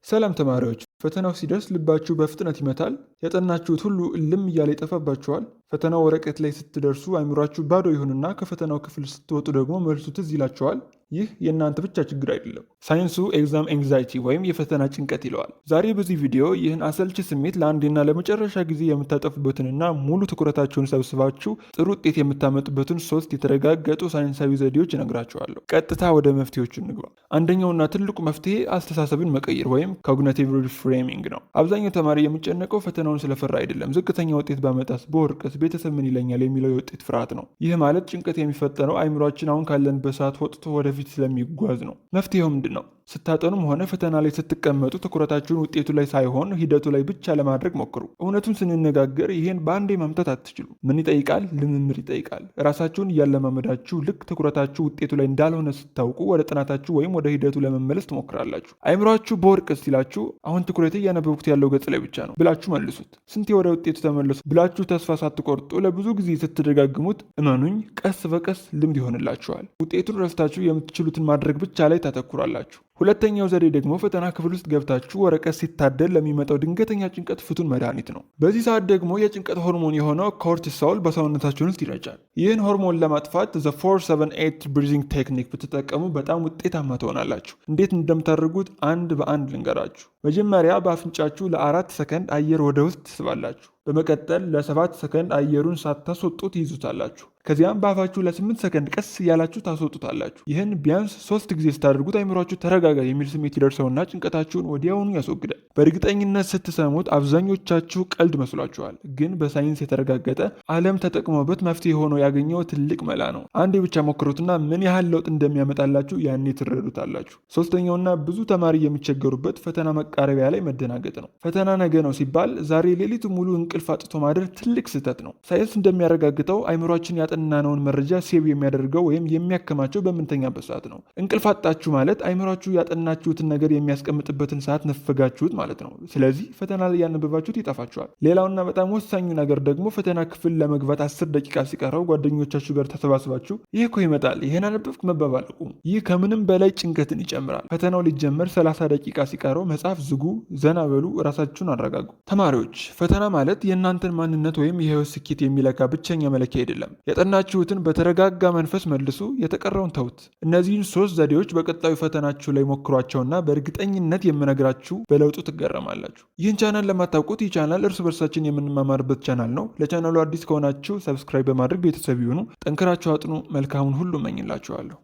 ሰላም ተማሪዎች፣ ፈተናው ሲደርስ ልባችሁ በፍጥነት ይመታል። ያጠናችሁት ሁሉ እልም እያለ ይጠፋባችኋል። ፈተናው ወረቀት ላይ ስትደርሱ አይምሯችሁ ባዶ ይሁንና ከፈተናው ክፍል ስትወጡ ደግሞ መልሱ ትዝ ይላችኋል። ይህ የእናንተ ብቻ ችግር አይደለም። ሳይንሱ exam anxiety ወይም የፈተና ጭንቀት ይለዋል። ዛሬ በዚህ ቪዲዮ ይህን አሰልቺ ስሜት ለአንዴና ለመጨረሻ ጊዜ የምታጠፉበትንና ሙሉ ትኩረታችሁን ሰብስባችሁ ጥሩ ውጤት የምታመጡበትን ሶስት የተረጋገጡ ሳይንሳዊ ዘዴዎች እነግራችኋለሁ። ቀጥታ ወደ መፍትሄዎቹ እንግባ። አንደኛውና ትልቁ መፍትሄ አስተሳሰብን መቀየር ወይም cognitive reframing ነው። አብዛኛው ተማሪ የሚጨነቀው ፈተናውን ስለፈራ አይደለም። ዝቅተኛ ውጤት ባመጣስ፣ ብወድቅስ፣ ቤተሰብ ምን ይለኛል የሚለው የውጤት ፍርሃት ነው። ይህ ማለት ጭንቀት የሚፈጠረው አይምሯችን አሁን ካለንበት ሰዓት ወጥቶ ወደፊት ስለሚጓዝ ነው። መፍትሄው ምንድን ነው? ስታጠኑም ሆነ ፈተና ላይ ስትቀመጡ ትኩረታችሁን ውጤቱ ላይ ሳይሆን ሂደቱ ላይ ብቻ ለማድረግ ሞክሩ። እውነቱን ስንነጋገር ይህን በአንዴ ማምጣት አትችሉም። ምን ይጠይቃል? ልምምድ ይጠይቃል። ራሳችሁን እያለማመዳችሁ ልክ ትኩረታችሁ ውጤቱ ላይ እንዳልሆነ ስታውቁ ወደ ጥናታችሁ ወይም ወደ ሂደቱ ለመመለስ ትሞክራላችሁ። አይምሯችሁ ብወድቅስ ሲላችሁ አሁን ትኩረቴ እያነበብኩት ያለው ገጽ ላይ ብቻ ነው ብላችሁ መልሱት። ስንቴ ወደ ውጤቱ ተመለሱ ብላችሁ ተስፋ ሳትቆርጡ ለብዙ ጊዜ ስትደጋግሙት እመኑኝ ቀስ በቀስ ልምድ ይሆንላችኋል። ውጤቱን ረስታችሁ የምትችሉትን ማድረግ ብቻ ላይ ታተኩራላችሁ። ሁለተኛው ዘዴ ደግሞ ፈተና ክፍል ውስጥ ገብታችሁ ወረቀት ሲታደል ለሚመጣው ድንገተኛ ጭንቀት ፍቱን መድኃኒት ነው። በዚህ ሰዓት ደግሞ የጭንቀት ሆርሞን የሆነው cortisol በሰውነታችን ውስጥ ይረጫል። ይህን ሆርሞን ለማጥፋት the 4-7-8 breathing technique ብትጠቀሙ በጣም ውጤታማ ትሆናላችሁ። እንዴት እንደምታደርጉት አንድ በአንድ ልንገራችሁ። መጀመሪያ በአፍንጫችሁ ለ4 ሰከንድ አየር ወደ ውስጥ ትስባላችሁ። በመቀጠል ለ7 ሰከንድ አየሩን ሳታስወጡ ትይዙታላችሁ። ከዚያም በአፋችሁ ለ8 ሰከንድ ቀስ እያላችሁ ታስወጡታላችሁ። ይህን ቢያንስ ሶስት ጊዜ ስታደርጉት አይምሯችሁ ተረጋጋ የሚል ስሜት ይደርሰውና ጭንቀታችሁን ወዲያውኑ ያስወግዳል። በእርግጠኝነት ስትሰሙት አብዛኞቻችሁ ቀልድ መስሏችኋል፣ ግን በሳይንስ የተረጋገጠ፣ ዓለም ተጠቅሞበት መፍትሄ ሆኖ ያገኘው ትልቅ መላ ነው። አንዴ ብቻ ሞክሩትና ምን ያህል ለውጥ እንደሚያመጣላችሁ ያኔ ትረዱታላችሁ። ሶስተኛውና ብዙ ተማሪ የሚቸገሩበት ፈተና መቃረቢያ ላይ መደናገጥ ነው። ፈተና ነገ ነው ሲባል ዛሬ ሌሊቱ ሙሉ እንቅልፍ አጥቶ ማደር ትልቅ ስህተት ነው። ሳይንስ እንደሚያረጋግጠው አይምሯችን ያጠናነውን መረጃ save የሚያደርገው ወይም የሚያከማቸው በምንተኛበት ሰዓት ነው። እንቅልፍ አጣችሁ ማለት አይምሯችሁ ያጠናችሁትን ነገር የሚያስቀምጥበትን ሰዓት ነፈጋችሁት ማለት ነው። ስለዚህ ፈተና ላይ ያነበባችሁት ይጠፋችኋል። ሌላውና በጣም ወሳኙ ነገር ደግሞ ፈተና ክፍል ለመግባት 10 ደቂቃ ሲቀረው ጓደኞቻችሁ ጋር ተሰባስባችሁ ይህ እኮ ይመጣል፣ ይህን አነበብክ መባባል አቁሙ። ይህ ከምንም በላይ ጭንቀትን ይጨምራል። ፈተናው ሊጀመር 30 ደቂቃ ሲቀረው መጽሐፍ ዝጉ፣ ዘና በሉ፣ ራሳችሁን አረጋጉ። ተማሪዎች፣ ፈተና ማለት የእናንተን ማንነት ወይም የህይወት ስኬት የሚለካ ብቸኛ መለኪያ አይደለም። ያጠናችሁትን በተረጋጋ መንፈስ መልሱ፣ የተቀረውን ተውት። እነዚህን ሶስት ዘዴዎች በቀጣዩ ፈተናችሁ ላይ ሞክሯቸውና በእርግጠኝነት የምነግራችሁ በለውጡ ትገረማላችሁ። ይህን ቻናል ለማታውቁት ይህ ቻናል እርስ በርሳችን የምንማማርበት ቻናል ነው። ለቻናሉ አዲስ ከሆናችሁ subscribe በማድረግ ቤተሰብ ይሁኑ። ጠንክራችሁ አጥኑ። መልካሙን ሁሉ እመኝላችኋለሁ።